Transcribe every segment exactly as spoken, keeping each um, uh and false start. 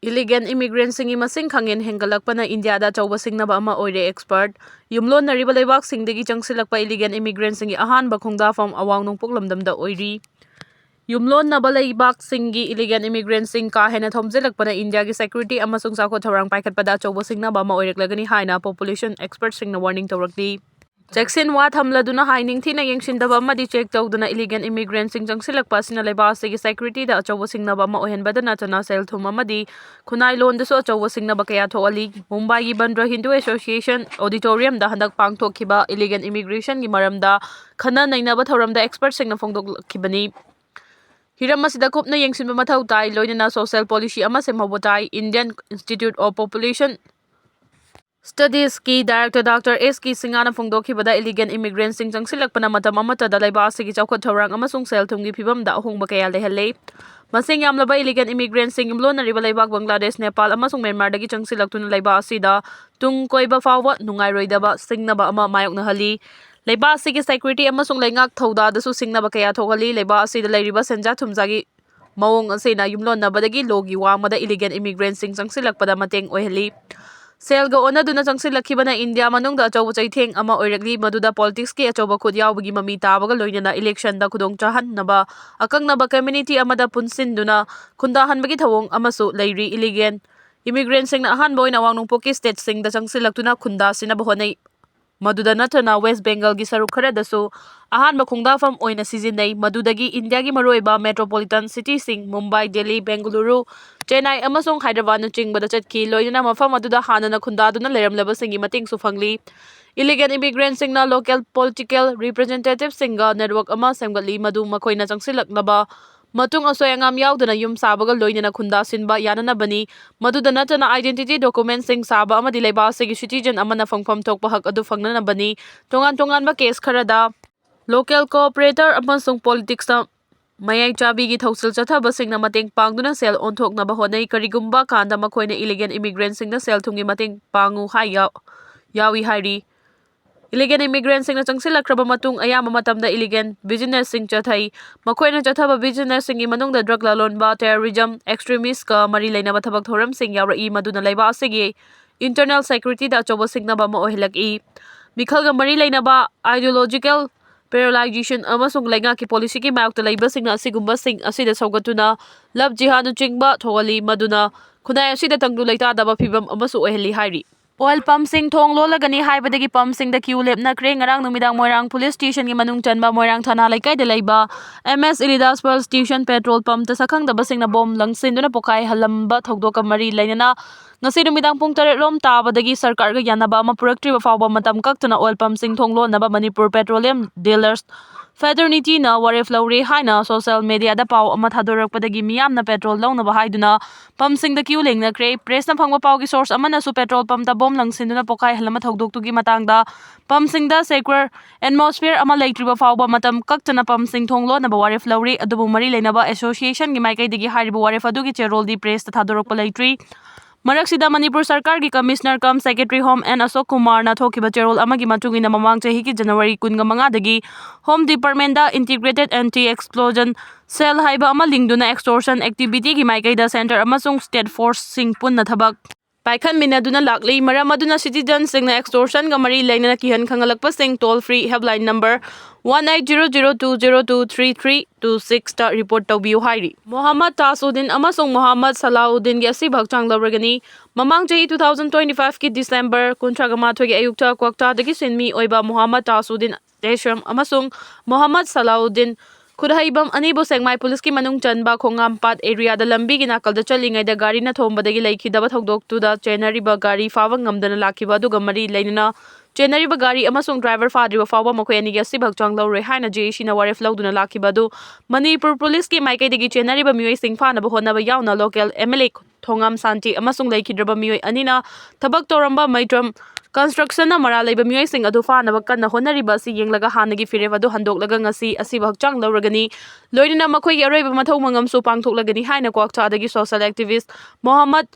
Illegal immigrantꯁꯤꯡꯒꯤ ꯃꯁꯤꯡ ꯈꯪꯍꯦꯟ ꯍꯦꯟꯒꯠꯂꯛꯄꯅ ꯏꯟꯗꯤꯌꯥꯗ ꯑꯆꯧꯕ ꯁꯤꯡꯅꯕ ꯑꯃ ꯑꯣꯏꯔꯦ꯫ Expert, ꯌꯨꯝꯂꯣꯟꯅꯔꯤꯕ ꯂꯩꯕꯥꯛꯁꯤꯡꯗꯒꯤ ꯆꯪꯁꯤꯜꯂꯛꯄ illegal immigrantꯁꯤꯡꯒꯤ ꯑꯍꯥꯟꯕ ꯈꯣꯡꯗꯥꯐꯝ ꯑꯋꯥꯡ ꯅꯣꯡꯄꯣꯛ ꯂꯝꯗꯝꯗ ꯑꯣꯏꯔꯤ꯫ ꯌꯨꯝꯂꯣꯟꯅꯕ ꯂꯩꯕꯥꯛꯁꯤꯡꯒꯤ illegal immigrantꯁꯤꯡ ꯀꯥ ꯍꯦꯟꯅ ꯊꯣꯝꯖꯤꯜꯂꯛꯄꯅ ꯏꯟꯗꯤꯌꯥꯒꯤ security ꯑꯃꯁꯨꯡ ꯆꯥꯎꯈꯠ ꯊꯧꯔꯥꯡ ꯄꯥꯏꯈꯠꯄꯗ ꯑꯆꯧꯕ ꯁꯤꯡꯅꯕ ꯑꯃ ꯑꯣꯏꯔꯛꯂꯒꯅꯤ ꯍꯥꯏꯅ population expertꯁꯤꯡꯅ warning ꯇꯧꯔꯛꯂꯤ꯫ ꯆꯦꯛꯁꯤꯟ ꯋꯥ ꯊꯝꯂꯗꯨꯅ ꯍꯥꯏ ꯅꯤꯡꯊꯤꯅ ꯌꯦꯡꯁꯤꯟꯗꯕ ꯑꯃꯗꯤ check ꯇꯧꯗꯨꯅ illegal immigrantꯁꯤꯡ ꯆꯪꯁꯤꯜꯂꯛꯄ ꯑꯁꯤꯅ ꯂꯩꯕꯥꯛ ꯑꯁꯤꯒꯤ securityꯗ ꯑꯆꯧꯕ ꯁꯤꯡꯅꯕ ꯑꯃ ꯑꯣꯏꯍꯟꯕꯗ ꯅꯠꯇꯅ ꯁꯦꯜ ꯊꯨꯝ ꯑꯃꯗꯤ ꯈꯨꯟꯅꯥꯏ ꯂꯣꯟꯗꯁꯨ ꯑꯆꯧꯕ ꯁꯤꯡꯅꯕ ꯀꯌꯥ ꯊꯣꯛꯍꯜꯂꯤ꯫ ꯃꯨꯝꯕꯥꯏꯒꯤ ꯕꯟꯗ꯭ꯔ ꯍꯤꯟꯗꯨ association auditoriumꯗ ꯍꯟꯗꯛ ꯄꯥꯡꯊꯣꯛꯈꯤꯕ illegal immigrationꯒꯤ ꯃꯔꯝꯗ ꯈꯟꯅ ꯅꯩꯅꯕ ꯊꯧꯔꯝꯗ expertꯁꯤꯡꯅ ꯐꯣꯡꯗꯣꯛꯂꯛꯈꯤꯕꯅꯤ꯫ ꯍꯤꯔꯝ ꯑꯁꯤꯗ ꯀꯨꯞꯅ ꯌꯦꯡꯁꯤꯟꯕ ꯃꯊꯧ ꯇꯥꯏ, ꯂꯣꯏꯅꯅ social policy ꯑꯃ ꯁꯦꯝꯍꯧꯕ ꯇꯥꯏ꯫ Indian Institute of Population Studiesꯀꯤ director Doctor S K Singhaꯅ ꯐꯣꯡꯗꯣꯛꯈꯤꯕꯗ, illegal immigrantꯁꯤꯡ ꯆꯪꯁꯤꯜꯂꯛꯄꯅ ꯃꯇꯝ ꯑꯃꯠꯇꯗ ꯂꯩꯕꯥꯛ ꯑꯁꯤꯒꯤ ꯆꯥꯎꯈꯠ ꯊꯧꯔꯥꯡ ꯑꯃꯁꯨꯡ ꯁꯦꯜ ꯊꯨꯝꯒꯤ ꯐꯤꯕꯝꯗ ꯑꯍꯣꯡꯕ ꯀꯌꯥ ꯂꯩꯍꯜꯂꯦ꯫ ꯃꯁꯤꯡ ꯌꯥꯝꯂꯕ illegal immigrantꯁꯤꯡ ꯌꯨꯝꯂꯣꯟꯅꯔꯤꯕ ꯂꯩꯕꯥꯛ ꯕꯪꯒ꯭ꯂꯥꯗꯦꯁ, ꯅꯦꯄꯥꯜ ꯑꯃꯁꯨꯡ ꯃ꯭ꯌꯥꯟꯃꯥꯔꯗꯒꯤ ꯆꯪꯁꯤꯜꯂꯛꯇꯨꯅ ꯂꯩꯕꯥꯛ ꯑꯁꯤꯗ ꯇꯨꯡ ꯀꯣꯏꯕ ꯐꯥꯎꯕ ꯅꯨꯡꯉꯥꯏꯔꯣꯏꯗꯕ ꯁꯤꯡꯅꯕ ꯑꯃ ꯃꯥꯌꯣꯛꯅꯍꯜꯂꯤ꯫ ꯂꯩꯕꯥꯛ ꯑꯁꯤꯒꯤ security ꯑꯃꯁꯨꯡ ꯂꯩꯉꯥꯛ ꯊꯧꯗꯥꯗꯁꯨ ꯁꯤꯡꯅꯕ ꯀꯌꯥ ꯊꯣꯛꯍꯜꯂꯤ꯫ ꯂꯩꯕꯥꯛ ꯑꯁꯤꯗ ꯂꯩꯔꯤꯕ ꯁꯦꯟꯖꯥ ꯊꯨꯝꯖꯥꯒꯤ ꯃꯑꯣꯡ ꯑꯁꯤꯅ ꯌꯨꯝꯂꯣꯟꯅꯕꯗꯒꯤ ꯂꯣꯒꯤ ꯋꯥꯡꯃꯗ illegal immigrantꯁꯤꯡ ꯆꯪꯁꯤꯜꯂꯛꯄꯗ ꯃꯇꯦꯡ ꯑꯣꯏꯍꯜꯂꯤ꯫ ꯁꯦꯜꯒ ꯑꯣꯟꯅꯗꯨꯅ ꯆꯪꯁꯤꯜꯂꯛꯈꯤꯕꯅ ꯏꯟꯗꯤꯌꯥ ꯃꯅꯨꯡꯗ ꯑꯆꯧꯕ ꯆꯩꯊꯦꯡ ꯑꯃ ꯑꯣꯏꯔꯛꯂꯤ, ꯃꯗꯨꯗ politicsꯀꯤ ꯑꯆꯧꯕ ꯈꯨꯠ ꯌꯥꯎꯕꯒꯤ ꯃꯃꯤ ꯇꯥꯕꯒ ꯂꯣꯏꯅꯅ electionꯗ ꯈꯨꯗꯣꯡ ꯆꯥꯍꯟꯅꯕ ꯑꯀꯛꯅꯕ community ꯑꯃꯗ ꯄꯨꯟꯁꯤꯟꯗꯨꯅ ꯈꯨꯟꯗꯥꯍꯟꯕꯒꯤ ꯊꯧꯑꯣꯡ ꯑꯃꯁꯨ ꯂꯩꯔꯤ꯫ Illegal immigrantꯁꯤꯡꯅ ꯑꯍꯥꯟꯕ ꯑꯣꯏꯅ ꯑꯋꯥꯡ ꯅꯣꯡꯄꯣꯛꯀꯤ stateꯁꯤꯡꯗ ꯆꯪꯁꯤꯜꯂꯛꯇꯨꯅ ꯈꯨꯟꯗꯥ ꯁꯤꯟꯅꯕ ꯍꯣꯠꯅꯩ꯫ ꯃꯗꯨꯗ ꯅꯠꯇꯅ West Bengalꯒꯤ ꯁꯔꯨꯛ ꯈꯔꯗꯁꯨ ꯑꯍꯥꯟꯕ ꯈꯣꯡꯗꯥꯐꯝ ꯑꯣꯏꯅ ꯁꯤꯖꯤꯟꯅꯩ꯫ ꯃꯗꯨꯗꯒꯤ ꯏꯟꯗꯤꯌꯥꯒꯤ ꯃꯔꯨꯑꯣꯏꯕ metropolitan cityꯁꯤꯡ ꯃꯨꯝꯕꯥꯏ, ꯗꯦꯜꯂꯤ, ꯕꯦꯡꯒꯂꯨꯔꯨ, ꯆꯦꯟꯅꯥꯏ ꯑꯃꯁꯨꯡ ꯍꯥꯏꯗ꯭ꯔꯕꯥꯗꯅꯆꯤꯡꯕꯗ ꯆꯠꯈꯤ, ꯂꯣꯏꯅꯅ ꯃꯐꯝ ꯑꯗꯨꯗ ꯍꯥꯟꯅꯅ ꯈꯨꯟꯗꯥꯗꯨꯅ ꯂꯩꯔꯝꯂꯕꯁꯤꯡꯒꯤ ꯃꯇꯦꯡꯁꯨ ꯐꯪꯂꯤ꯫ Illegal immigrantꯁꯤꯡꯅ local political representativeꯁꯤꯡꯒ network ꯑꯃ ꯁꯦꯝꯒꯠꯂꯤ, ꯃꯗꯨ ꯃꯈꯣꯏꯅ ꯆꯪꯁꯤꯜꯂꯛꯂꯕ ꯃꯇꯨꯡ ꯑꯁꯣꯏ ꯑꯉꯥꯝ ꯌꯥꯎꯗꯅ ꯌꯨꯝ ꯁꯥꯕꯒ ꯂꯣꯏꯅꯅ ꯈꯨꯟꯗꯥ ꯁꯤꯟꯕ ꯌꯥꯅꯅꯕꯅꯤ꯫ ꯃꯗꯨꯗ ꯅꯠꯇꯅ identity documentꯁꯤꯡ ꯁꯥꯕ ꯑꯃꯗꯤ ꯂꯩꯕꯥꯛ ꯑꯁꯤꯒꯤ citizen ꯑꯃꯅ ꯐꯪꯐꯝ ꯊꯣꯛꯄ ꯍꯛ ꯑꯗꯨ ꯐꯪꯅꯅꯕꯅꯤ꯫ ꯇꯣꯉꯥꯟ ꯇꯣꯉꯥꯟꯕ case ꯈꯔꯗ local cooperator ꯑꯃꯁꯨꯡ politicsꯇ ꯃꯌꯥꯏ ꯆꯥꯕꯤꯒꯤ ꯊꯧꯁꯤꯜ ꯆꯠꯊꯕꯁꯤꯡꯅ ꯃꯇꯦꯡ ꯄꯥꯡꯗꯨꯅ ꯁꯦꯜ ꯑꯣꯟꯊꯣꯛꯅꯕ ꯍꯣꯠꯅꯩ꯫ ꯀꯔꯤꯒꯨꯝꯕ ꯀꯥꯟꯗ ꯃꯈꯣꯏꯅ illegal immigrantꯁꯤꯡꯗ ꯁꯦꯜ ꯊꯨꯝꯒꯤ ꯃꯇꯦꯡ ꯄꯥꯡꯉꯨ ꯍꯥꯏ ꯌꯥꯎ-, ꯌꯥꯎꯏ ꯍꯥꯏꯔꯤ꯫ Illegal immigrantꯁꯤꯡꯅ ꯆꯪꯁꯤꯜꯂꯛꯈ꯭ꯔꯕ ꯃꯇꯨꯡ ꯑꯌꯥꯝꯕ ꯃꯇꯝꯗ illegal businessꯁꯤꯡ ꯆꯠꯊꯩ꯫ ꯃꯈꯣꯏꯅ ꯆꯠꯊꯕ businessꯁꯤꯡꯒꯤ ꯃꯅꯨꯡꯗ drug ꯂꯂꯣꯟꯕ, terrorism, extremistꯀ ꯃꯔꯤ ꯂꯩꯅꯕ ꯊꯕꯛ ꯊꯧꯔꯝꯁꯤꯡ ꯌꯥꯎꯔꯛꯏ, ꯃꯗꯨꯅ ꯂꯩꯕꯥꯛ ꯑꯁꯤꯒꯤ internal securityꯗ ꯑꯆꯧꯕ ꯁꯤꯡꯅꯕ ꯑꯃ ꯑꯣꯏꯍꯜꯂꯛꯏ꯫ ꯃꯤꯈꯜꯒ ꯃꯔꯤ ꯂꯩꯅꯕ ideological polarization ꯑꯃꯁꯨꯡ ꯂꯩꯉꯥꯛꯀꯤ policyꯒꯤ ꯃꯥꯌꯣꯛꯇ ꯂꯩꯕꯁꯤꯡꯅ ꯑꯁꯤꯒꯨꯝꯕꯁꯤꯡ ꯑꯁꯤꯗ ꯁꯧꯒꯠꯇꯨꯅ love jihadꯅꯆꯤꯡꯕ ꯊꯣꯛꯍꯜꯂꯤ, ꯃꯗꯨꯅ ꯈꯨꯟꯅꯥꯏ ꯑꯁꯤꯗ ꯇꯪꯗꯨ ꯂꯩꯇꯥꯗꯕ ꯐꯤꯚꯝ ꯑꯃꯁꯨ ꯑꯣꯏꯍꯜꯂꯤ ꯍꯥꯏꯔꯤ꯫ Oil pumpꯁꯤꯡ ꯊꯣꯡ ꯂꯣꯜꯂꯒꯅꯤ ꯍꯥꯏꯕꯗꯒꯤ pumpꯁꯤꯡꯗ queue ꯂꯦꯞꯅꯈ꯭ꯔꯦ꯫ ꯉꯔꯥꯡ ꯅꯨꯃꯤꯗꯥꯡ ꯃꯣꯏꯔꯥꯡ police stationꯒꯤ ꯃꯅꯨꯡ ꯆꯟꯕ ꯃꯣꯏꯔꯥꯡ ꯊꯥꯅꯥ ꯂꯩꯀꯥꯏꯗ ꯂꯩꯕ M S Elidas fuel station petrol pumpꯇ ꯁꯛꯈꯪꯗꯕꯁꯤꯡꯅ bomb ꯂꯪꯁꯤꯟꯗꯨꯅ ꯄꯣꯈꯥꯏꯍꯜꯂꯝꯕ ꯊꯧꯗꯣꯛꯀ ꯃꯔꯤ ꯂꯩꯅꯅ ꯉꯁꯤ ꯅꯨꯃꯤꯗꯥꯡ ꯄꯨꯡ ꯇꯔꯦꯠ ꯂꯣꯝ ꯇꯥꯕꯗꯒꯤ ꯁꯔꯀꯥꯔꯒ ꯌꯥꯅꯕ ꯑꯃ ꯄꯨꯔꯛꯇ꯭ꯔꯤꯕ ꯐꯥꯎꯕ ꯃꯇꯝ ꯀꯛꯇꯅ oil pumpꯁꯤꯡ ꯊꯣꯡ ꯂꯣꯟꯅꯕ Manipur Petroleum Dealers Fraternityꯅ ꯋꯥꯔꯦꯞ ꯂꯧꯔꯦ ꯍꯥꯏꯅ social mediaꯗ ꯄꯥꯎ ꯑꯃ ꯊꯥꯗꯣꯔꯛꯄꯗꯒꯤ ꯃꯤꯌꯥꯝꯅ petrol ꯂꯧꯅꯕ ꯍꯥꯏꯗꯨꯅ pumpꯁꯤꯡꯗ queue ꯂꯦꯡꯅꯈ꯭ꯔꯦ꯫ Pressꯅ ꯐꯪꯕ ꯄꯥꯎꯒꯤ source ꯑꯃꯅꯁꯨ petrol pumpꯇ bomb ꯂꯪꯁꯤꯟꯗꯨꯅ ꯄꯣꯈꯥꯏꯍꯜꯂꯝꯕ ꯊꯧꯗꯣꯛꯇꯨꯒꯤ ꯃꯇꯥꯡꯗ pumpꯁꯤꯡꯗ secure atmosphere ꯑꯃ ꯂꯩꯇ꯭ꯔꯤꯕ ꯐꯥꯎꯕ ꯃꯇꯝ ꯀꯛꯇꯅ pumpꯁꯤꯡ ꯊꯣꯡ ꯂꯣꯟꯅꯕ ꯋꯥꯔꯦꯞ ꯂꯧꯔꯤ꯫ ꯑꯗꯨꯕꯨ ꯃꯔꯤ ꯂꯩꯅꯕ associationꯒꯤ ꯃꯥꯏꯀꯩꯗꯒꯤ ꯍꯥꯏꯔꯤꯕ ꯋꯥꯔꯦꯞ ꯑꯗꯨꯒꯤ ꯆꯦꯔꯣꯜꯗꯤ pressꯇ ꯊꯥꯗꯣꯔꯛꯄ ꯂꯩꯇ꯭ꯔꯤ꯫ ꯃꯔꯛꯁꯤꯗ ꯃꯅꯤꯄꯨꯔ ꯁꯔꯀꯥꯔꯒꯤ Commissioner cum Secretary Home N Ashok Kumarꯅ ꯊꯣꯛꯈꯤꯕ ꯆꯦꯔꯣꯜ ꯑꯃꯒꯤ ꯃꯇꯨꯡ ꯏꯟꯅ ꯃꯃꯥꯡ ꯆꯍꯤꯒꯤ January ꯀꯨꯟꯒ ꯃꯉꯥꯗꯒꯤ Home Departmentꯗ Integrated Anti Explosion Cell ꯍꯥꯏꯕ ꯑꯃ ꯂꯤꯡꯗꯨꯅ extortion activityꯒꯤ ꯃꯥꯏꯀꯩꯗ centre ꯑꯃꯁꯨꯡ state forceꯁꯤꯡ ꯄꯨꯟꯅ ꯊꯕꯛ ꯄꯥꯏꯈꯠꯃꯤꯟꯅꯗꯨꯅ ꯂꯥꯛꯂꯤ꯫ ꯃꯔꯝ ꯑꯗꯨꯅ citizenꯁꯤꯡꯅ extortionꯒ ꯃꯔꯤ ꯂꯩꯅꯅ ꯀꯤꯍꯟ ꯈꯪꯍꯜꯂꯛꯄꯁꯤꯡ toll free helpline number one eight zero zero two zero two three three two sixꯇ report ꯇꯧꯕꯤꯌꯨ ꯍꯥꯏꯔꯤ꯫ ꯃꯣꯍꯝꯃꯗ ꯇꯥꯖꯎꯗꯤꯟ ꯑꯃꯁꯨꯡ ꯃꯣꯍꯝꯃꯗ ꯁꯂꯥꯎꯗꯤꯟꯒꯤ ꯑꯁꯤꯕ ꯍꯛꯆꯥꯡ ꯂꯧꯔꯒꯅꯤ꯫ ꯃꯃꯥꯡ ꯆꯍꯤ two thousand twenty fiveꯀꯤ December ꯀꯨꯟꯊ꯭ꯔꯥꯒ ꯃꯥꯊꯣꯏꯒꯤ ꯑꯌꯨꯛꯇ ꯀ꯭ꯋꯥꯛꯇꯥꯗꯒꯤ ꯁꯤꯟꯃꯤ ꯑꯣꯏꯕ ꯃꯣꯍꯝꯃꯗ ꯇꯥꯖꯎꯗꯤꯟ ꯇꯦꯁ꯭ꯔꯝ ꯑꯃꯁꯨꯡ ꯃꯣꯍꯝꯃꯗ ꯁꯂꯥꯎꯗꯤꯟ ꯈꯨꯗꯍꯩꯕꯝ ꯑꯅꯤꯕꯨ ꯁꯦꯛꯃꯥꯏ policeꯀꯤ ꯃꯅꯨꯡ ꯆꯟꯕ ꯈꯣꯡꯉꯥꯝꯄꯥꯠ areaꯗ ꯂꯝꯕꯤꯒꯤ ꯅꯥꯀꯜꯗ ꯆꯠꯂꯤꯉꯩꯗ ꯒꯥꯔꯤꯅ ꯊꯣꯝꯕꯗꯒꯤ ꯂꯩꯈꯤꯗꯕ ꯊꯧꯗꯣꯛꯇꯨꯗ ꯆꯦꯟꯅꯔꯤꯕ ꯒꯥꯔꯤ ꯐꯥꯕ ꯉꯝꯗꯅ ꯂꯥꯛꯈꯤꯕ ꯑꯗꯨꯒ ꯃꯔꯤ ꯂꯩꯅꯅ ꯆꯦꯟꯅꯔꯤꯕ ꯒꯥꯔꯤ ꯑꯃꯁꯨꯡ driver ꯐꯥꯗ꯭ꯔꯤꯕ ꯐꯥꯎꯕ ꯃꯈꯣꯏ ꯑꯅꯤꯒꯤ ꯑꯁꯤꯕ ꯍꯛꯆꯥꯡ ꯂꯧꯔꯣꯏ ꯍꯥꯏꯅ JACꯅ ꯋꯥꯔꯦꯞ ꯂꯧꯗꯨꯅ ꯂꯥꯛꯈꯤꯕ ꯑꯗꯨ ꯃꯅꯤꯄꯨꯔ policeꯀꯤ ꯃꯥꯏꯀꯩꯗꯒꯤ ꯆꯦꯟꯅꯔꯤꯕ ꯃꯤꯑꯣꯏꯁꯤꯡ ꯐꯥꯅꯕ ꯍꯣꯠꯅꯕ ꯌꯥꯎꯅ local MLA ꯊꯣꯉꯥꯝ ꯁꯥꯟꯇꯤ ꯑꯃꯁꯨꯡ ꯂꯩꯈꯤꯗ꯭ꯔꯕ ꯃꯤꯑꯣꯏ ꯑꯅꯤꯅ ꯊꯕꯛ ꯇꯧꯔꯝꯕ ꯃꯩꯇ꯭ꯔꯝ constructionꯅ ꯃꯔꯥꯜ ꯂꯩꯕ ꯃꯤꯑꯣꯏꯁꯤꯡ ꯑꯗꯨ ꯐꯥꯅꯕ ꯀꯟꯅ ꯍꯣꯠꯅꯔꯤꯕ ꯑꯁꯤ ꯌꯦꯡꯂꯒ ꯍꯥꯟꯅꯒꯤ ꯐꯤꯔꯦꯞ ꯑꯗꯨ ꯍꯟꯗꯣꯛꯂꯒ ꯉꯁꯤ ꯑꯁꯤꯕ ꯍꯛꯆꯥꯡ ꯂꯧꯔꯒꯅꯤ꯫ ꯂꯣꯏꯅꯅ ꯃꯈꯣꯏꯒꯤ ꯑꯔꯣꯏꯕ ꯃꯊꯧ ꯃꯉꯝꯁꯨ ꯄꯥꯡꯊꯣꯛꯂꯒꯅꯤ ꯍꯥꯏꯅ ꯀ꯭ꯋꯥꯛꯆꯥꯗꯒꯤ social activist ꯃꯣꯍꯝꯃꯗ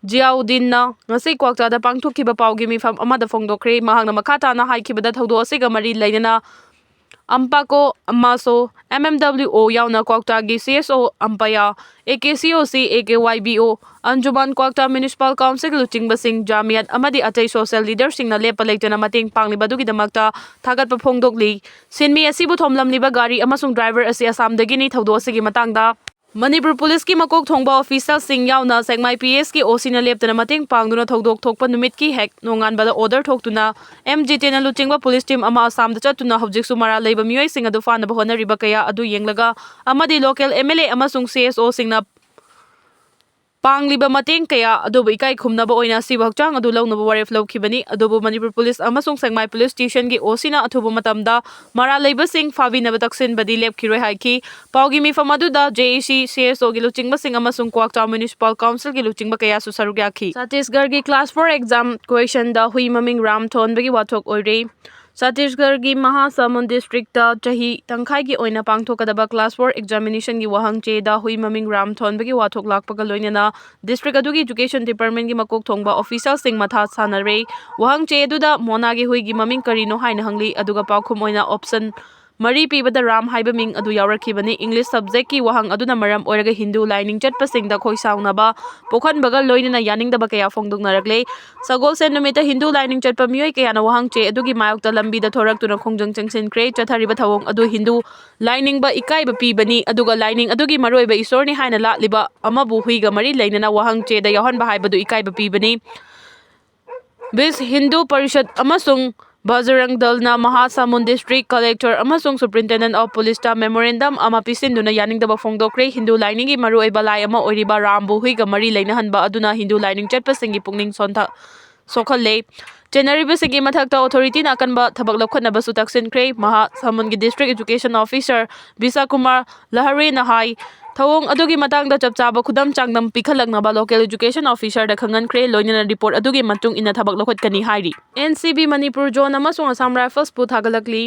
ꯖꯤꯌꯥꯎꯗꯤꯟꯅ ꯉꯁꯤ ꯀ꯭ꯋꯥꯛꯇꯥꯗ ꯄꯥꯡꯊꯣꯛꯈꯤꯕ ꯄꯥꯎꯒꯤ ꯃꯤꯐꯝ ꯑꯃꯗ ꯐꯣꯡꯗꯣꯛꯈ꯭ꯔꯦ꯫ ꯃꯍꯥꯛꯅ ꯃꯈꯥ ꯇꯥꯅ ꯍꯥꯏꯈꯤꯕꯗ, ꯊꯧꯗꯣꯛ ꯑꯁꯤꯒ ꯃꯔꯤ ꯂꯩꯅꯅ ꯑꯝꯄꯥꯀꯣ, ꯑꯃꯥꯁꯣ, ꯑꯦꯝ ꯑꯦꯝ ꯗꯕ꯭ꯂꯤꯎ ꯑꯣ ꯌꯥꯎꯅ ꯀ꯭ꯋꯥꯛꯇꯥꯒꯤ ꯁꯤ ꯑꯦꯁ ꯑꯣ ꯑꯝꯄꯌꯥ, ꯑꯦ ꯀꯦ ꯁꯤ ꯑꯣ ꯁꯤ, ꯑꯦ ꯀꯦ ꯋꯥꯏ ꯕꯤ ꯑꯣ, ꯑꯟꯖꯨꯃꯥꯟ ꯀ꯭ꯋꯥꯛꯇꯥ ꯃ꯭ꯌꯨꯅꯤꯁꯤꯄꯥꯜ ꯀꯥꯎꯟꯁꯤꯜꯒꯤ ꯂꯨꯆꯤꯡꯕꯁꯤꯡ, ꯖꯥꯃꯤꯌꯥꯠ ꯑꯃꯗꯤ ꯑꯇꯩ ꯁꯣꯁꯤꯌꯦꯜ ꯂꯤꯗꯔꯁꯤꯡꯅ ꯂꯦꯞꯄ ꯂꯩꯇꯅ ꯃꯇꯦꯡ ꯄꯥꯡꯂꯤꯕ ꯑꯗꯨꯒꯤꯗꯃꯛꯇ ꯊꯥꯒꯠꯄ ꯐꯣꯡꯗꯣꯛꯂꯤ꯫ ꯁꯤꯟꯃꯤ ꯑꯁꯤꯕꯨ ꯊꯣꯝꯂꯝꯂꯤꯕ ꯒꯥꯔꯤ ꯑꯃꯁꯨꯡ ꯗ꯭ꯔꯥꯏꯚꯔ ꯑꯁꯤ ꯑꯁꯥꯝꯗꯒꯤꯅꯤ꯫ ꯊꯧꯗꯣꯛ ꯑꯁꯤꯒꯤ ꯃꯇꯥꯡꯗ ꯃꯅꯤꯄꯨꯔ ꯄꯨꯂꯤꯁꯀꯤ ꯃꯀꯣꯛ ꯊꯣꯡꯕ ꯑꯣꯐꯤꯁꯤꯌꯦꯜꯁꯤꯡ ꯌꯥꯎꯅ ꯁꯦꯛꯃꯥꯏ ꯄꯤ ꯑꯦꯁꯀꯤ ꯑꯣ ꯁꯤꯅ ꯂꯦꯞꯇꯅ ꯃꯇꯦꯡ ꯄꯥꯡꯗꯨꯅ ꯊꯧꯗꯣꯛ ꯊꯣꯛꯄ ꯅꯨꯃꯤꯠꯀꯤ ꯍꯦꯛ ꯅꯣꯡꯉꯥꯟꯕꯗ ꯑꯣꯔꯗꯔ ꯊꯣꯛꯇꯨꯅ ꯑꯦꯝ ꯖꯤ ꯇꯦꯟꯅ ꯂꯨꯆꯤꯡꯕ ꯄꯨꯂꯤꯁ ꯇꯤꯝ ꯑꯃ ꯑꯁꯥꯝꯗ ꯆꯠꯇꯨꯅ ꯍꯧꯖꯤꯛꯁꯨ ꯃꯔꯥꯜ ꯂꯩꯕ ꯃꯤꯑꯣꯏꯁꯤꯡ ꯑꯗꯨ ꯐꯥꯅꯕ ꯍꯣꯠꯅꯔꯤꯕ ꯀꯌꯥ ꯑꯗꯨ ꯌꯦꯡꯂꯒ ꯑꯃꯗꯤ ꯂꯣꯀꯦꯜ ꯑꯦꯝ ꯑꯦꯜ ꯑꯦ ꯑꯃꯁꯨꯡ ꯁꯤ ꯑꯦꯁ ꯑꯣꯁꯤꯡꯅ ꯄꯥꯡꯂꯤꯕ ꯃꯇꯦꯡ ꯀꯌꯥ ꯑꯗꯨꯕꯨ ꯏꯀꯥꯏ ꯈꯨꯝꯅꯕ ꯑꯣꯏꯅ ꯑꯁꯤꯕꯨ ꯍꯛꯆꯥꯡ ꯑꯗꯨ ꯂꯧꯅꯕ ꯋꯥꯔꯦꯞ ꯂꯧꯈꯤꯕꯅꯤ꯫ ꯑꯗꯨꯕꯨ ꯃꯅꯤꯄꯨꯔ ꯄꯨꯂꯤꯁ ꯑꯃꯁꯨꯡ ꯁꯦꯛꯃꯥꯏ ꯄꯨꯂꯤꯁ ꯁ꯭ꯇꯦꯁꯟꯒꯤ ꯑꯣ ꯁꯤꯅ ꯑꯊꯨꯕ ꯃꯇꯝꯗ ꯃꯔꯥꯜ ꯂꯩꯕꯁꯤꯡ ꯐꯥꯕꯤꯅꯕ ꯇꯛꯁꯤꯟꯕꯗꯤ ꯂꯦꯞꯈꯤꯔꯣꯏ ꯍꯥꯏꯈꯤ꯫ ꯄꯥꯎꯒꯤ ꯃꯤꯐꯝ ꯑꯗꯨꯗ ꯖꯦ ꯑꯦ ꯁꯤ, ꯁꯤ ꯑꯦꯁ ꯑꯣꯒꯤ ꯂꯨꯆꯤꯡꯕꯁꯤꯡ ꯑꯃꯁꯨꯡ ꯀ꯭ꯋꯥꯛꯇꯥ ꯃ꯭ꯌꯨꯅꯤꯁꯤꯄꯥꯜ ꯀꯥꯎꯟꯁꯤꯜꯒꯤ ꯂꯨꯆꯤꯡꯕ ꯀꯌꯥꯁꯨ ꯁꯔꯨꯛ ꯌꯥꯈꯤ꯫ ꯆꯇꯤꯁꯒꯔꯒꯤ ꯀ꯭ꯂꯥꯁ ꯐꯣꯔ ꯑꯦꯛꯖꯥꯝ ꯀ꯭ꯋꯦꯁꯟꯗ ꯍꯨꯏ ꯃꯃꯤꯡ ꯔꯥꯝ ꯊꯣꯟꯕꯒꯤ ꯋꯥꯊꯣꯛ ꯑꯣꯏꯔꯦ꯫ ꯆꯇꯤꯁꯒꯔꯒꯤ ꯃꯍꯥꯁꯥꯃꯨꯟ ꯗꯤꯁꯇ꯭ꯔꯤꯛꯇ ꯆꯍꯤ ꯇꯪꯈꯥꯏꯒꯤ ꯑꯣꯏꯅ ꯄꯥꯡꯊꯣꯛꯀꯗꯕ ꯀ꯭ꯂꯥꯁ ꯐꯣꯔ ꯑꯦꯛꯖꯥꯃꯤꯅꯦꯁꯟꯒꯤ ꯋꯥꯍꯪ ꯆꯦꯗ ꯍꯨꯏ ꯃꯃꯤꯡ ꯔꯥꯝ ꯊꯣꯟꯕꯒꯤ ꯋꯥꯊꯣꯛ ꯂꯥꯛꯄꯒ ꯂꯣꯏꯅꯅ ꯗꯤꯁꯇ꯭ꯔꯤꯛ ꯑꯗꯨꯒꯤ ꯏꯗꯨꯀꯦꯁꯟ ꯗꯤꯄꯥꯔꯠꯃꯦꯟꯒꯤ ꯃꯀꯣꯛ ꯊꯣꯡꯕ ꯑꯣꯐꯤꯁꯤꯌꯦꯜꯁꯤꯡ ꯃꯊꯥ ꯁꯥꯟꯅꯔꯦ꯫ ꯋꯥꯍꯪ ꯆꯦ ꯑꯗꯨꯗ ꯃꯣꯅꯥꯒꯤ ꯍꯨꯏꯒꯤ ꯃꯃꯤꯡ ꯀꯔꯤꯅꯣ ꯍꯥꯏꯅ ꯍꯪꯂꯤ, ꯑꯗꯨꯒ ꯄꯥꯎꯈꯨꯝ ꯑꯣꯏꯅ ꯑꯣꯞꯁꯟ ꯃꯔꯤ ꯄꯤꯕꯗ ꯔꯥꯝ ꯍꯥꯏꯕ ꯃꯤꯡ ꯑꯗꯨ ꯌꯥꯎꯔꯛꯈꯤꯕꯅꯤ꯫ ꯏꯪꯂꯤꯁ ꯁꯕꯖꯦꯛꯀꯤ ꯋꯥꯍꯪ ꯑꯗꯨꯅ ꯃꯔꯝ ꯑꯣꯏꯔꯒ ꯍꯤꯟꯗꯨ ꯂꯥꯏꯅꯤꯡ ꯆꯠꯄꯁꯤꯡꯗ ꯈꯣꯏ ꯁꯥꯎꯅꯕ ꯄꯣꯛꯍꯟꯕꯒ ꯂꯣꯏꯅꯅ ꯌꯥꯅꯤꯡꯗꯕ ꯀꯌꯥ ꯐꯣꯡꯗꯣꯛꯅꯔꯛꯂꯦ꯫ ꯁꯒꯣꯜꯁꯦꯟ ꯅꯨꯃꯤꯠꯇ ꯍꯤꯟꯗꯨ ꯂꯥꯏꯅꯤꯡ ꯆꯠꯄ ꯃꯤꯑꯣꯏ ꯀꯌꯥꯅ ꯋꯥꯍꯪ ꯆꯦ ꯑꯗꯨꯒꯤ ꯃꯥꯌꯣꯛꯇ ꯂꯝꯕꯤꯗ ꯊꯣꯔꯛꯇꯨꯅ ꯈꯣꯡꯖꯪ ꯆꯪꯁꯤꯟꯈ꯭ꯔꯦ꯫ ꯆꯠꯊꯔꯤꯕ ꯊꯧꯑꯣꯡ ꯑꯗꯨ ꯍꯤꯟꯗꯨ ꯂꯥꯏꯅꯤꯡꯕ ꯏꯀꯥꯏꯕ ꯄꯤꯕꯅꯤ, ꯑꯗꯨꯒ ꯂꯥꯏꯅꯤꯡ ꯑꯗꯨꯒꯤ ꯃꯔꯨꯑꯣꯏꯕ ꯏꯁꯣꯔꯅꯤ ꯍꯥꯏꯅ ꯂꯥꯠꯂꯤꯕ ꯑꯃꯕꯨ ꯍꯨꯏꯒ ꯃꯔꯤ ꯂꯩꯅꯅ ꯋꯥꯍꯪ ꯆꯦꯗ ꯌꯥꯎꯍꯟꯕ ꯍꯥꯏꯕꯗꯨ ꯏꯀꯥꯏꯕ ꯄꯤꯕꯅꯤ꯫ ꯕꯤꯁ ꯍꯤꯟꯗꯨ ꯄꯔꯤꯁꯠ ꯑꯃꯁꯨꯡ ꯕꯖꯔꯪ ꯗꯜꯅ ꯃꯍꯥꯁꯥꯃꯨꯟ ꯗꯤꯁꯇ꯭ꯔꯤꯛ ꯀꯂꯦꯛꯇꯔ ꯑꯃꯁꯨꯡ ꯁꯨꯄ꯭ꯔꯤꯟꯇꯦꯟꯗꯦꯟ ꯑꯣꯐ ꯄꯨꯂꯤꯁꯇ ꯃꯦꯃꯣꯔꯦꯟꯗꯝ ꯑꯃ ꯄꯤꯁꯤꯟꯗꯨꯅ ꯌꯥꯅꯤꯡꯗꯕ ꯐꯣꯡꯗꯣꯛꯈ꯭ꯔꯦ꯫ ꯍꯤꯟꯗꯨ ꯂꯥꯏꯅꯤꯡꯒꯤ ꯃꯔꯨꯑꯣꯏꯕ ꯂꯥꯏ ꯑꯃ ꯑꯣꯏꯔꯤꯕ ꯔꯥꯝꯕꯨ ꯍꯨꯏꯒ ꯃꯔꯤ ꯂꯩꯅꯍꯟꯕ ꯑꯗꯨꯅ ꯍꯤꯟꯗꯨ ꯂꯥꯏꯅꯤꯡ ꯆꯠꯄꯁꯤꯡꯒꯤ ꯄꯨꯛꯅꯤꯡ ꯁꯣꯟꯊ-, ꯁꯣꯛꯍꯜꯂꯦ꯫ ꯆꯦꯟꯅꯔꯤꯕꯁꯤꯡꯒꯤ ꯃꯊꯛꯇ ꯑꯣꯊꯣꯔꯤꯇꯤꯅ ꯑꯀꯟꯕ ꯊꯕꯛ ꯂꯧꯈꯠꯅꯕꯁꯨ ꯇꯛꯁꯤꯟꯈ꯭ꯔꯦ꯫ ꯃꯍꯥꯁꯥꯃꯨꯟꯒꯤ ꯗꯤꯁꯇ꯭ꯔꯤꯛ ꯏꯗꯨꯀꯦꯁꯟ ꯑꯣꯐꯤꯁꯔ ꯕꯤꯁꯥꯀꯨꯃꯥꯔ ꯂꯍꯔꯤꯅ ꯍꯥꯏ, ꯊꯧꯑꯣꯡ ꯑꯗꯨꯒꯤ ꯃꯇꯥꯡꯗ ꯆꯞ ꯆꯥꯕ ꯈꯨꯗꯝ ꯆꯥꯡꯗꯝ ꯄꯤꯈꯠꯂꯛꯅꯕ ꯂꯣꯀꯦꯜ ꯏꯗꯨꯀꯦꯁꯟ ꯑꯣꯐꯤꯁꯔꯗ ꯈꯪꯍꯟꯈ꯭ꯔꯦ, ꯂꯣꯏꯅꯅ ꯔꯤꯄꯣꯔꯠ ꯑꯗꯨꯒꯤ ꯃꯇꯨꯡ ꯏꯟꯅ ꯊꯕꯛ ꯂꯧꯈꯠꯀꯅꯤ ꯍꯥꯏꯔꯤ꯫ N C B Manipur zone ꯑꯃꯁꯨꯡ ꯑꯁꯥꯝ ꯔꯥꯏꯐꯜꯁꯄꯨ ꯊꯥꯒꯠꯂꯛꯂꯤ꯫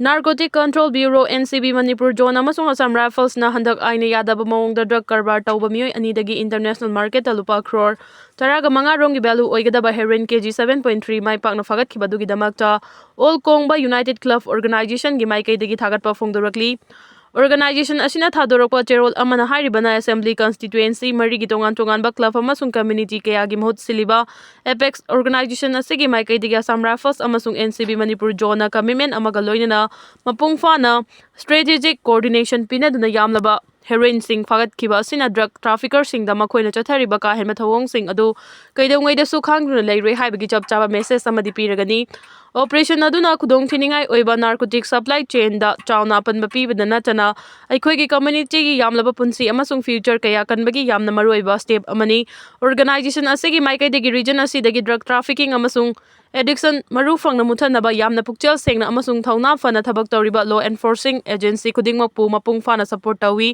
Narcotic Control Bureau, N C B, Manipur zone ꯑꯃꯁꯨꯡ ꯑꯁꯥꯝ ꯔꯥꯏꯐꯜꯁꯅ ꯍꯟꯗꯛ ꯑꯥꯏꯟꯅ ꯌꯥꯗꯕ ꯃꯑꯣꯡꯗ ꯗ꯭ꯔꯒ ꯀꯔꯕꯥꯔ ꯇꯧꯕ ꯃꯤꯑꯣꯏ ꯑꯅꯤꯗꯒꯤ ꯏꯟꯇꯔꯅꯦꯁꯅꯦꯜ ꯃꯥꯔꯀꯦꯠꯇ ꯂꯨꯄꯥ ꯀ꯭ꯔꯣꯔ ꯇꯔꯥꯒ ꯃꯉꯥ ꯔꯣꯝꯒꯤ ꯚꯦꯂꯨ ꯑꯣꯏꯒꯗꯕ ꯍꯦꯔꯣꯏꯟ ꯀꯦ ꯖꯤ ꯁꯚꯦꯟ ꯄꯣꯏꯟ ꯊ꯭ꯔꯤ ꯃꯥꯏ ꯄꯥꯛꯅ ꯐꯥꯒꯠꯈꯤꯕ ꯑꯗꯨꯒꯤꯗꯃꯛꯇ ꯑꯣꯜ ꯀꯣꯡꯕ ꯌꯨꯅꯥꯏꯇꯦꯗ ꯀ꯭ꯂꯕ ꯑꯣꯔꯒꯅꯥꯏꯖꯦꯁꯟꯒꯤ ꯃꯥꯏꯀꯩꯗꯒꯤ ꯊꯥꯒꯠꯄ ꯐꯣꯡꯗꯣꯔꯛꯂꯤ꯫ ꯑꯣꯔꯒꯅꯥꯏꯖꯦꯁꯟ ꯑꯁꯤꯅ ꯊꯥꯗꯣꯔꯛꯄ ꯆꯦꯔꯣꯜ ꯑꯃꯅ ꯍꯥꯏꯔꯤꯕꯅ ꯑꯦꯁꯦꯝꯕ꯭ꯂꯤ ꯀꯟꯁꯇꯤꯇ꯭ꯋꯦꯟꯁꯤ ꯃꯔꯤꯒꯤ ꯇꯣꯉꯥꯟ ꯇꯣꯉꯥꯟꯕ ꯀ꯭ꯂꯕ ꯑꯃꯁꯨꯡ ꯀꯝꯃ꯭ꯌꯨꯅꯤꯇꯤ ꯀꯌꯥꯒꯤ ꯃꯍꯨꯠ ꯁꯤꯜꯂꯤꯕ ꯑꯦꯄꯦꯛꯁ ꯑꯣꯔꯒꯅꯥꯏꯖꯦꯁꯟ ꯑꯁꯤꯒꯤ ꯃꯥꯏꯀꯩꯗꯒꯤ ꯑꯁꯥꯝ ꯔꯥꯏꯐꯜꯁ ꯑꯃꯁꯨꯡ N C B ꯃꯅꯤꯄꯨꯔ ꯖꯣꯟꯅ ꯀꯃꯤꯠꯃꯦꯟ ꯑꯃꯒ ꯂꯣꯏꯅꯅ ꯃꯄꯨꯡ ꯐꯥꯅ ꯁ꯭ꯇ꯭ꯔꯦꯇꯦꯖꯤꯛ ꯀꯣꯑꯣꯔꯗꯤꯅꯦꯁꯟ ꯄꯤꯅꯗꯨꯅ ꯌꯥꯝꯂꯕ ꯍꯦꯔꯣꯏꯟꯁꯤꯡ ꯐꯥꯒꯠꯈꯤꯕ ꯑꯁꯤꯅ ꯗ꯭ꯔꯒ ꯇ꯭ꯔꯥꯐꯤꯀꯔꯁꯤꯡꯗ ꯃꯈꯣꯏꯅ ꯆꯠꯊꯔꯤꯕ ꯀꯥ ꯍꯦꯟꯕ ꯊꯧꯑꯣꯡꯁꯤꯡ ꯑꯗꯨ ꯀꯩꯗꯧꯉꯩꯗꯁꯨ ꯈꯥꯡꯗꯨꯅ ꯂꯩꯔꯣꯏ ꯍꯥꯏꯕꯒꯤ ꯆꯞ ꯆꯥꯕ ꯃꯦꯁꯦꯖ ꯑꯃꯗꯤ ꯄꯤꯔꯒꯅꯤ꯫ ꯑꯣꯄꯔꯦꯁꯟ ꯑꯗꯨꯅ ꯈꯨꯗꯣꯡꯊꯤꯅꯤꯡꯉꯥꯏ ꯑꯣꯏꯕ ꯅꯥꯔꯀꯣꯇꯤꯛ ꯁꯄ꯭ꯂꯥꯏ ꯆꯦꯟꯗ ꯆꯥꯎꯅ ꯑꯄꯟꯕ ꯄꯤꯕꯗ ꯅꯠꯇꯅ ꯑꯩꯈꯣꯏꯒꯤ ꯀꯝꯃ꯭ꯌꯨꯅꯤꯇꯤꯒꯤ ꯌꯥꯝꯂꯕ ꯄꯨꯟꯁꯤ ꯑꯃꯁꯨꯡ ꯐ꯭ꯌꯨꯆꯔ ꯀꯌꯥ ꯀꯟꯕꯒꯤ ꯌꯥꯝꯅ ꯃꯔꯨꯑꯣꯏꯕ ꯁ꯭ꯇꯦꯞ ꯑꯃꯅꯤ꯫ ꯑꯣꯔꯒꯅꯥꯏꯖꯦꯁꯟ ꯑꯁꯤꯒꯤ ꯃꯥꯏꯀꯩꯗꯒꯤ ꯔꯤꯖꯟ ꯑꯁꯤꯗꯒꯤ ꯗ꯭ꯔꯒ ꯇ꯭ꯔꯥꯐꯤꯀꯤꯡ ꯑꯃꯁꯨꯡ ꯑꯦꯗꯤꯛꯁꯟ ꯃꯔꯨ ꯐꯪꯅ ꯃꯨꯠꯊꯠꯅꯕ ꯌꯥꯝꯅ ꯄꯨꯛꯆꯦꯜ ꯁꯦꯡꯅ ꯑꯃꯁꯨꯡ ꯊꯧꯅꯥ ꯐꯅ ꯊꯕꯛ ꯇꯧꯔꯤꯕ ꯂꯣ ꯑꯦꯟꯐꯣꯔꯁꯤꯡ ꯑꯦꯖꯦꯟꯁꯤ ꯈꯨꯗꯤꯡꯃꯛꯄꯨ ꯃꯄꯨꯡ ꯐꯥꯅ ꯁꯄꯣꯔꯠ ꯇꯧꯏ꯫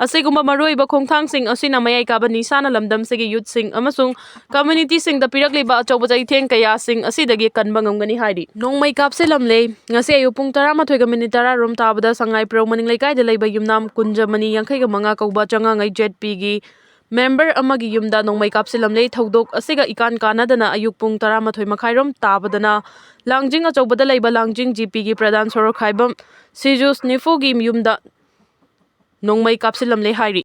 ꯑꯁꯤꯒꯨꯝꯕ ꯃꯔꯨꯑꯣꯏꯕ ꯈꯣꯡꯊꯥꯡꯁꯤꯡ ꯑꯁꯤꯅ ꯃꯌꯥꯏ ꯀꯥꯕ ꯅꯤꯁꯥꯅ ꯂꯝꯗꯝꯁꯤꯒꯤ ꯌꯨꯠꯁꯤꯡ ꯑꯃꯁꯨꯡ ꯀꯝꯃ꯭ꯌꯨꯅꯤꯇꯤꯁꯤꯡꯗ ꯄꯤꯔꯛꯂꯤꯕ ꯑꯆꯧꯕ ꯆꯩꯊꯦꯡ ꯀꯌꯥꯁꯤꯡ ꯑꯁꯤꯗꯒꯤ ꯀꯟꯕ ꯉꯝꯒꯅꯤ ꯍꯥꯏꯔꯤ꯫ ꯅꯣꯡꯃꯩ ꯀꯥꯞꯁꯤꯜꯂꯝꯂꯦ꯫ ꯉꯁꯤ ꯑꯌꯨꯛ ꯄꯨꯡ ꯇꯔꯥꯃꯥꯊꯣꯏꯒ ꯃꯤꯅꯤꯠ ꯇꯔꯥ ꯔꯣꯝ ꯇꯥꯕꯗ ꯁꯉꯥꯏ ꯄ꯭ꯔꯧ ꯃꯅꯤꯡ ꯂꯩꯀꯥꯏꯗ ꯂꯩꯕ ꯌꯨꯝꯅꯥꯝ ꯀꯨꯟꯖꯃꯅꯤ ꯌꯥꯡꯈꯩꯒ ꯃꯉꯥ ꯀꯧꯕ ꯆꯉꯥꯡꯉꯩ ꯖꯦꯠ ꯄꯤꯒꯤ ꯃꯦꯝꯕꯔ ꯑꯃꯒꯤ ꯌꯨꯝꯗ ꯅꯣꯡꯃꯩ ꯀꯥꯞꯁꯤꯜꯂꯝꯂꯦ꯫ ꯊꯧꯗꯣꯛ ꯑꯁꯤꯒ ꯏꯀꯥꯟ ꯀꯥꯟꯅꯗꯅ ꯑꯌꯨꯛ ꯄꯨꯡ ꯇꯔꯥꯃꯥꯊꯣꯏ ꯃꯈꯥꯏꯔꯣꯝ ꯇꯥꯕꯗꯅ ꯂꯥꯡꯖꯤꯡ ꯑꯆꯧꯕꯗ ꯂꯩꯕ ꯂꯥꯡꯖꯤꯡ ꯖꯤ ꯄꯤꯒꯤ ꯄ꯭ꯔꯙꯥꯟ ꯁꯣꯔꯣꯛꯈꯥꯏꯕꯝ ꯁꯤꯖꯨꯁ ꯅꯤꯐꯨꯒꯤ ꯌꯨꯝꯗ ꯅꯣꯡꯃꯩ ꯀꯥꯞꯁꯤꯜꯂꯝꯂꯦ ꯍꯥꯏꯔꯤ꯫